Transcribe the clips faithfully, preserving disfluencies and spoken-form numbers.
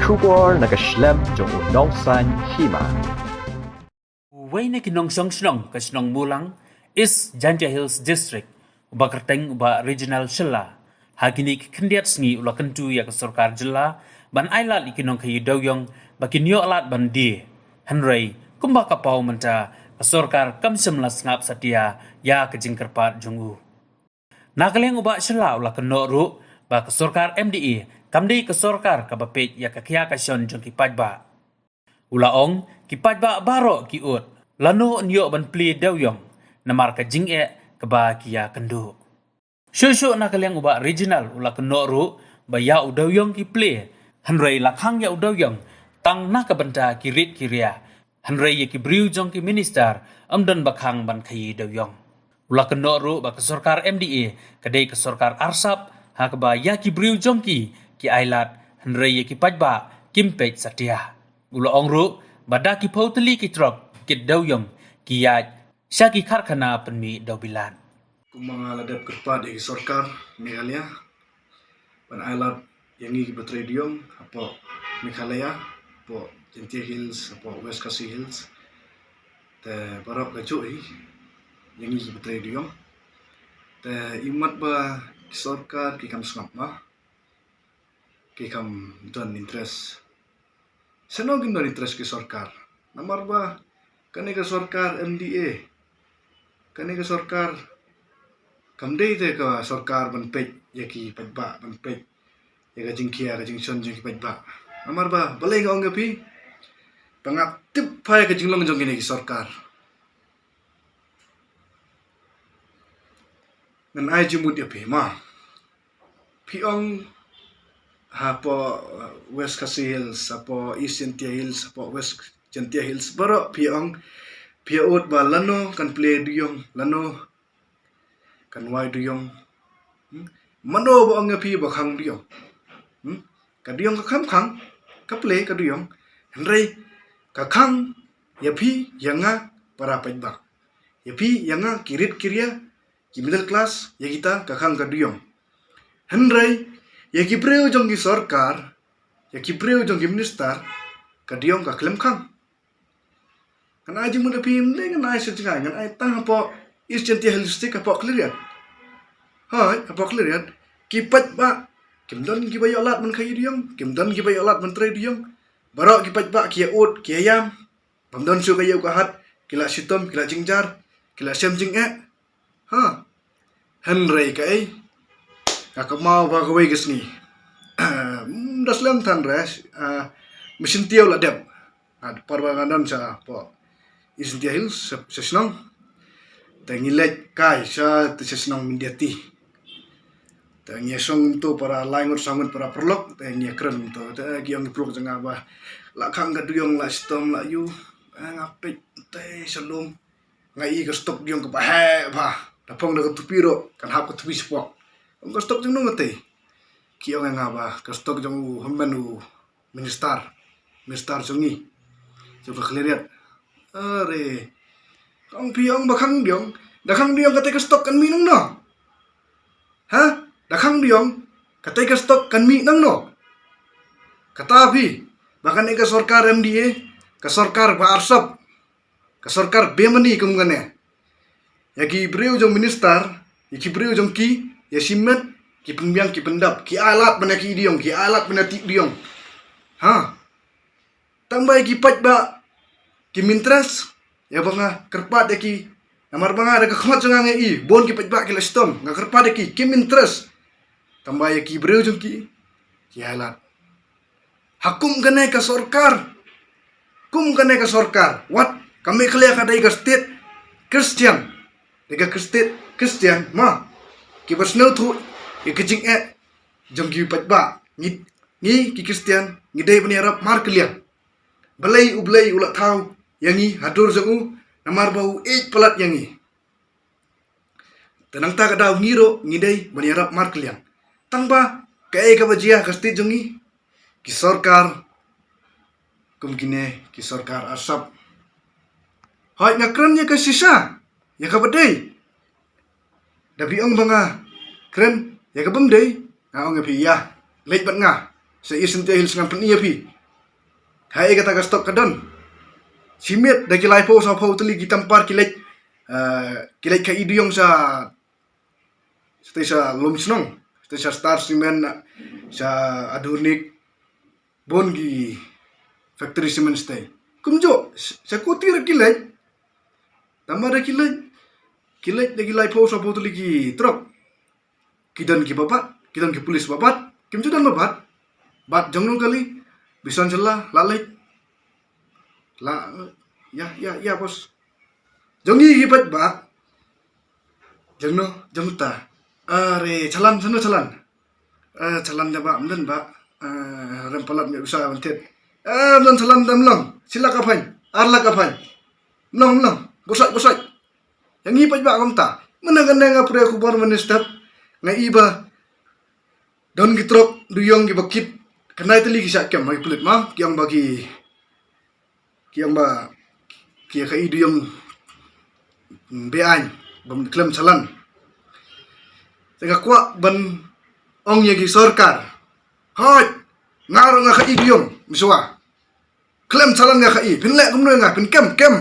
Khubor na ka shlem jong u nongsan hima. Uwei na ki nongshong shnong ka shnong Mulang, East Jaintia Hills District, uba kyrteng u Bah Reginald Shylla, ha kine ki khyndiat sngi u la kyntu ïa ka sorkar jylla ban ailad ïa ki nongkhaïi dewïong ba kin ïoh lad ban die. Hynrei kumba ka paw mynta, ka sorkar kam shym la sngap satia ïa ka jingkyrpad jong u. Na ka liang u Bah Shylla u la kynnoh ruh ba ka sorkar M D A kam dei ka sorkar kaba peit ïa ka khia ka shon jong ki paidbah. U la ong, ki paidbah baroh ki ud, lano yn ïoh ban plie dewïong namar ka jingeh kaba ki ïa kynduh. Shuh shuh na ka liang u Bah Reginald u la kynnoh ruh ba ïa u dewïong ki plie, hynrei la khang ïa u dewïong tang na ka bynta ki rit ki ria, hynrei ïa ki briew jong ki minister ym don ba khang ban khaïi dewïong. U la kynnoh ruh ba ka sorkar M D A ka dei ka sorkar arsap, ha kaba ïa ki briew jong ki ki ailad, hynrei ïa ki paidbah kim peit satia. U la ong ruh ba da ki phew tylli ki trok kit dewïong ki ïaid sha ki karkhana pynmih dewbilat. Kumba nga la dep kyrpad ïa ki sorkar Meghalaya ban ailad ïa ngi kiba trei dewïong hapoh Meghalaya, hapoh Jaintia Hills, hapoh West Khasi Hills. Te baroh ka juh hi ïa ngi kiba trei dewïong. Te imat ba ki sorkar ki kam sngap ma, ki kam don interest. Seno kin don interest ki sorkar? Namar ba kane ka sorkar M D A, kane ka sorkar kam dei te ka sorkar ban peit ïa ki paidbah, ban peit ïa ka jingkhia ka jingshon jong ki paidbah. Namar ba balei nga ong ïa phi? Ba nga tip phai ka jinglong jong kine ki sorkar. Ngan ai jingmut ïa phi ma. Phi ong hapoh, uh, West Khasi Hills, hapoh East Jaintia Hills, hapoh West Jaintia Hills, baroh phi ong, phi ud ba lano kan plie dewïong, lano kan wai dewïong. Hmm? Mano ba ong ïa phi ba khang dewïong? Hmm? Ka dewïong ka kham khang, ka plie ka dewïong. Hynrei ka khang ïa phi ïa nga para paidbah, ïa phi ïa nga ki rit ki ria, ki middle class, ïa kita ka khang ka dewïong. Hynrei ïa ki briew jong ki sorkar, ïa ki briew jong ki minister, ka dewïong ka khlem khang. Ngan ai jingmut ïa phi, ym dei ngan ai sha jngai, ngan ai tang hapoh East Jaintia Hills District, hapoh Khliehriat. Hooid, hapoh Khliehriat ki paidbah kim don kiba ïoh lad ban khaïi dewïong, kim don kiba ïoh lad ban trei dewïong. Baroh ki paidbah ki ïa ud, ki ïa ïam. Bym don shuh ka ïew ka hat, ki la shitom, ki la jynjar, ki la shem jingeh. Ha. Hynrei kaei, ka kynmaw ba kawei ka sngi, da slem than re, ah, mynsiem tiew la dep. Ah, par ba nga don shapoh East Jaintia Hills, sha, sha shnong. Te ngi leit kai sha, te sha shnong Myndiati. Te ngi ïa shong kumto para lai ngut saw ngut para paralok, te ngi ïa kren kumto, te ki ong ki paralok jong nga ba la khang ka dewïong, la shitom, la ïoh. Eh, nga peit te sha lum, nga i ka stok dewïong kaba heh bha, da phong da ka tupi ruh, kan hap ka tupi shapoh. Ong ka stok jong no nga te? Ki ong ïa nga ba ka stok jong u hynmen u minister, minister jong ngi, jong ka Khliehriat. Are, ong phi ong ba khang dewïong, da khang dewïong katei ka stok kan mih nangno? Ha? Da khang dewïong, katei ka stok kan mih nangno? Kata phi ba kane ka sorkar M D A, ka sorkar ba arsap, ka sorkar bemani kum kane. Ïa ki briew jong minister, ïa ki briew jong ki, ïa shimet, ki pynbiang ki pyndap, ki ailad ban ïa khaïi dewïong, ki ailad ban ïa tih dewïong. Ha? Tang ba ïa ki paidbah kim interest, ïa ba nga kyrpad ïa ki, namar ba nga da ka khmat jong nga nga i bun ki paidbah ki la shitom, nga kyrpad ïa ki, kim interest. Tang ba ïa ki briew jong ki, ki ailad. Ha kum kane ka sorkar, kum kane ka sorkar, wat ka Meghalaya ka dei ka state Christian, dei ka state Christian ma, kiba sngewthuh ïa ka jingeh jong ki paidbah. Ngi, ngi ki Christian ngi dei ban ïarap markylliang. Balei U Blei u la thaw ïa ngi ha dur jong u? Namar ba u ïeit palat ïa ngi. Te nangta ka daw ngi ruh ngi dei ban ïarap markylliang. Tang ba kaei kaba jia ka state jong ngi? Ki sorkar kum kine, ki sorkar arsap. Hooid, nga kren ïa ka shisha, ïa kaba dei. Da phi ong ba nga kren ïa ka bym dei, nga ong ïa phi, ïa leit bad nga sha East Jaintia Hills, ngan pyni ïa phi. Haei kata ka stock ka don. Shi miet da ki laiphew sawphew tylli ki tampar ki leit, eh, ki leit khaii duyong sha, shatei sha Lumshnong, shatei sha Star Cement, sha Adhunik, bun ki factory cement shatei. Kumjuh, sha Koti ruh ki leit. Namar da ki leit, ki leit da ki laiphew sawphew tylli ki truck. Ki don kiba bat, ki don ki pulit ba bat, kim ju don ba bat. Bat jong no kali, bisan jylla, la leit. La, ya, ya, ya, bos. Jong ngi ki paidbah. Jong no, jong ta. Are, chalan, shano chalan? Eh, chalan da ba, mdon ba. Eh, rem palat me usa ban thied. Eh, mdon chalan da mlong. Shi lak ka phain, ar lak ka phain. Mlong, mlong. Bosai, bosai. Ïa ngi paidbah kumta. Mynne kane nga pyrshah khubor mynne step. Nga i ba don ki truck duyong kiba kit. Khyndai tylli ki shah kem ha ki pulit ma. Ki ong ba ki, ki ong ba ki khaii duyong beaiñ, bym khlem chalan. Te nga kwah ban ong ïa ki sorkar. Hooid, nga ruh nga khaii duyong, mynshuwa. Khlem chalan nga khaii, phin leh kumno nga, phin kem, kem.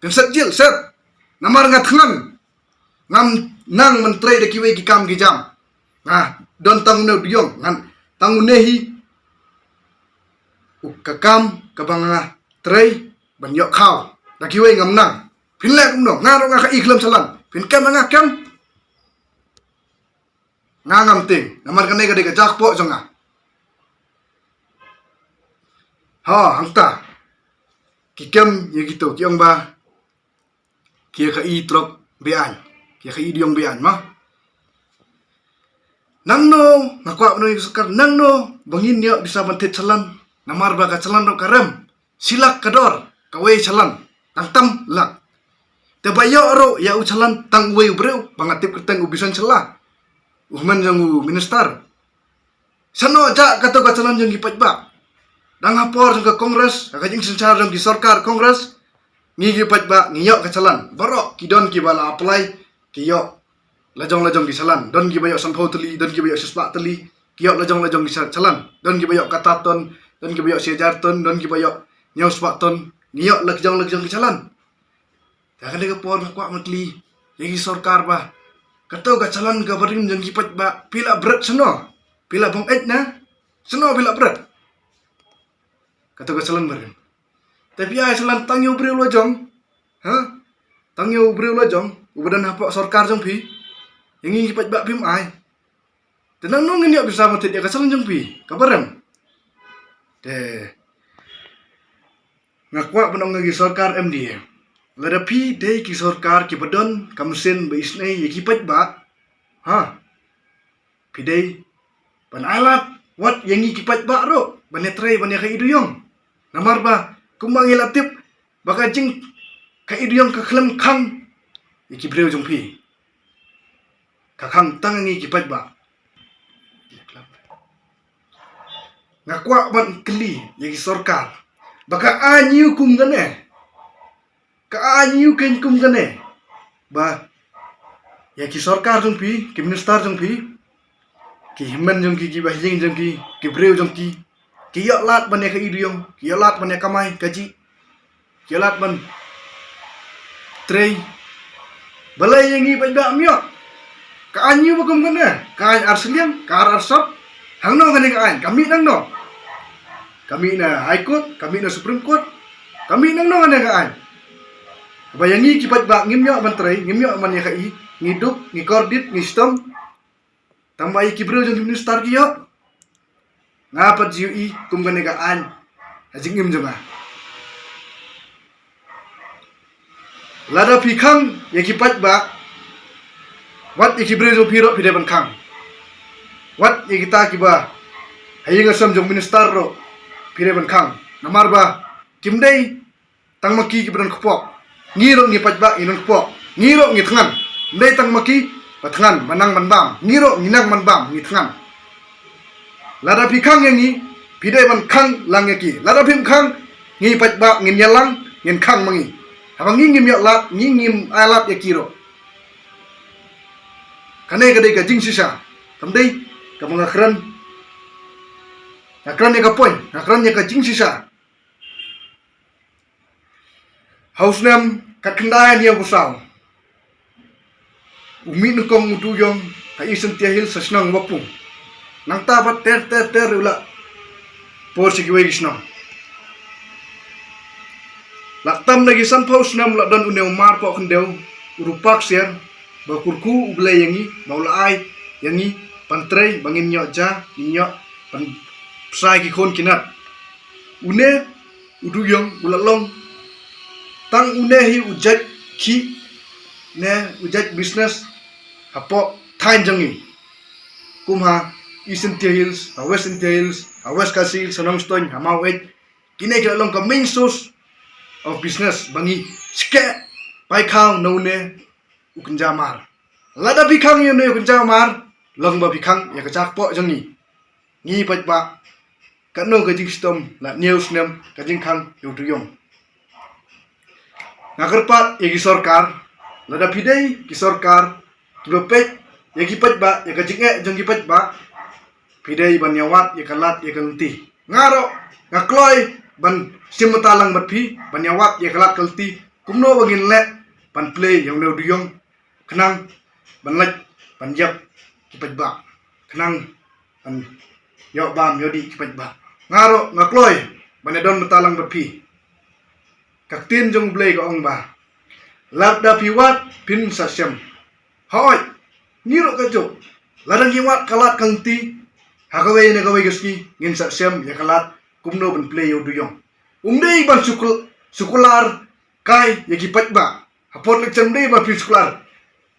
Phin set jil, set. Namar nga thngan. Ngam nang ban trei da kiwei ki kam ki jam. Nga don tang une u duyong, ngan tang une hi u ka kam kaba nga trei ban ïoh khaw. Da kiwei ngam nang. Phin leh kumno, nga ruh nga khaii khlem chalan. Phin kem nga kem. Nga ngam tieng, namar kane ka dei ka jackpot jong nga. Ha, hangta. Ki kem ïa kito, ki ong ba ki khaii truck beaiñ, ki khaii duyong beaiñ ma. Nangno, nga kwah ban ong ïa ka sorkar, nangno ba ngin ïoh pisa ban thied chalan, namar ba ka chalan ruh ka rem. Shi lak ka dor, kawei chalan, tang tam lak. Te ba ïoh ruh ïa u chalan tang uwei u briew, ba nga tip kyrteng u Bison Shylla. U hynmen jong u minister. Shano jah kato ka chalan jong ki paidbah. Dang ha por jong ka Congress, ka jingsynshar jong ki sorkar Congress, ngi ki paidbah ngi ïoh ka chalan. Baroh ki don kiba la apply, ki ïoh lajong lajong ki chalan. Don kiba ïoh sanphew tylli, don kiba ïoh shispah tylli, ki ïoh lajong lajong ki cha-, chalan. Don kiba ïoh kata ton, don kiba ïoh shi hajar ton, don kiba ïoh hynñiew spah ton, ngi ïoh lajong lajong ki chalan. Te ha kane ka por nga kwah ban kylli ïa ki sorkar ba kato ka chalan kaba rim jong ki paidbah, phi la bret shano? Phi la bong eit na shano phi la bret? Kato ka chalan ba rim. Te phi ai chalan tang ïa u briew lajong. Ha? Tang ïa u briew lajong, uba don hapoh sorkar jong phi. Ïa ngi ki paidbah phim ai. Te nangno ngin ïoh pisa ban thied ïa ka chalan jong phi kaba rem? Te nga kwah ban ong ïa ki sorkar M D A. Lada phi dei ki sorkar kiba don ka mynsiem ba isynei ïa ki paidbah, ha, phi dei ban ai lad wat ïa ngi ki paidbah ruh ban ïatrei ban ïakhaii duyong. Namar ba kumba ngi la tip ba ka jingkhaii duyong ka khlem khang ïa ki briew jong phi, ka khang tang ïa ngi ki paidbah. Nga kwah ban kylli ïa ki sorkar ba ka aiñ ïa u kum kane, ka aiñ ïa u keiñ kum kane, ba ïa ki sorkar jong phi, ki minister jong phi, ki hynmen jong ki, ki bahaïing jong ki, ki briew jong ki, ki ïoh lad ban ïakhaii duyong, ki ïoh lad ban ïakamai kajih, ki ïoh lad ban trei. Balei ïa ngi paidbah ym ïoh? Ka aiñ ïa u ba kum kane, ka aiñ ar shiliang, ka ar ar sap. Hangno kane ka aiñ? Ka mih nangno? Ka mih na High Court, ka mih na Supreme Court. Ka mih nangno kane ka aiñ? Ba ïa ngi ki paidbah ngim ïoh ban trei, ngim ïoh ban ïakhaii, ngi duk, ngi kordit, ngi shitom. Tang ba ïa ki briew jong ki minister ki ïoh. Nga pat ju ïohi kum kane ka aiñ ha jingim jong nga. Lada phi khang ïa ki paidbah, wat ïa ki briew jong phi ruh phi dei ban khang. Wat ïa kita kiba ha ïing ha sem jong minister ruh phi dei ban khang. Namar ba kim dei tang ma ki kiba don kpoh. Ngi ruh ngi paidbah ngi don kpoh. Ngi ruh ngi thngan. Ym dei tang ma ki ba thngan, ba nang ban bam. Ngi ruh ngi nang ban bam, ngi thngan. Lada phi khang ïa ngi, phi dei ban khang lang ïa ki. Lada phim khang, ngi paidbah ngin ïalang, ngin khang ma ngi. Haba ngi ngim ïoh lad, ngi ngim ai lad ïa ki ruh. Kane ka dei ka jingshisha. Kam dei kaba nga kren, nga kren ïa ka point, nga kren ïa ka jingshisha. Ha u snem khatkhyndai hynñiewphew saw, u mih nyngkong u Duh Ïong ha East Jaiñtia Hills ha shnong Wapung. Nangta pat ter ter ter u la por sha kiwei ki shnong. La tam na ki sanphew snem la don une u mar poh khyndew, u Rupak Siar, ba kyrkhu U Blei ïa ngi, ba u la ai ïa ngi ban trei, ba ngin ïoh ja, ngin ïoh ban pynshai ki khun ki nat. Une u Duh Ïong u la long tang une hi u jait khih ne u jait business hapoh thaiñ jong ngi. Kum ha East Jaiñtia Hills, ha West Jaiñtia Hills, ha West Khasi Hills, ha Nongstoiñ, ha Maweit. Kine ki la long ka main source of business ba ngi shkeh paikhaw na une u kynja mar. Lada phi khang ïa une u kynja mar, long ba phi khang ïa ka ja kpoh jong ngi. Ngi paidbah, katno ka jingshitom la hynñiew snem ka jingkhang ïa u Duh Ïong. Nga kyrpad ïa ki sorkar, lada phi dei ki sorkar kiba peit ïa ki paidbah, ïa ka jingeh jong ki paidbah, phi dei ban ïawad ïa ka lad ïa ka lynti. Nga ruh nga kloi ban shim bynta lang bad phi ban ïawad ïa ka lad ka lynti, kumno ba ngin leh ban plie ïa une u Duh Ïong khnang ban lait ban ïap ki paidbah, khnang ban ïoh bam ïoh dih ki paidbah. Nga ruh nga kloi ban ïadon bynta lang bad phi. Ka ktien jong U Blei ka ong ba lada phi wad phin sa shem. Hooid, ngi ruh kajuh, lada ngi wad ka lad ka lynti ha kawei na kawei ka sngi ngin sa shem ïa ka lad kumno ban plie ïa u Duh Ïong. Um dei ban sukul, sukular kai ïa ki paidbah. Hapoh election um dei ban phi sukular.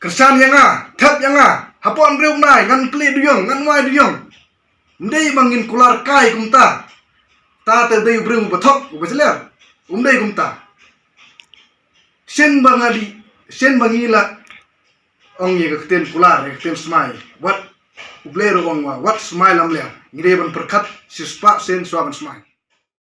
Kyrshan ïa nga, thep ïa nga. Hapoh hynriew bnai ngan plie Duh Ïong, ngan wai Duh Ïong. Um dei ba ngin kular kai kumta. Ta te dei u briew uba thok, uba jler. Um dei kumta. Shen ba nga dei, shen ba ngi la ong ïa ka ktien kular, ïa ka ktien smai. Wat U Blei ruh u ong ba wat smai lamler. Ngi dei ban pyrkhat shispah shen shuwa ban smai.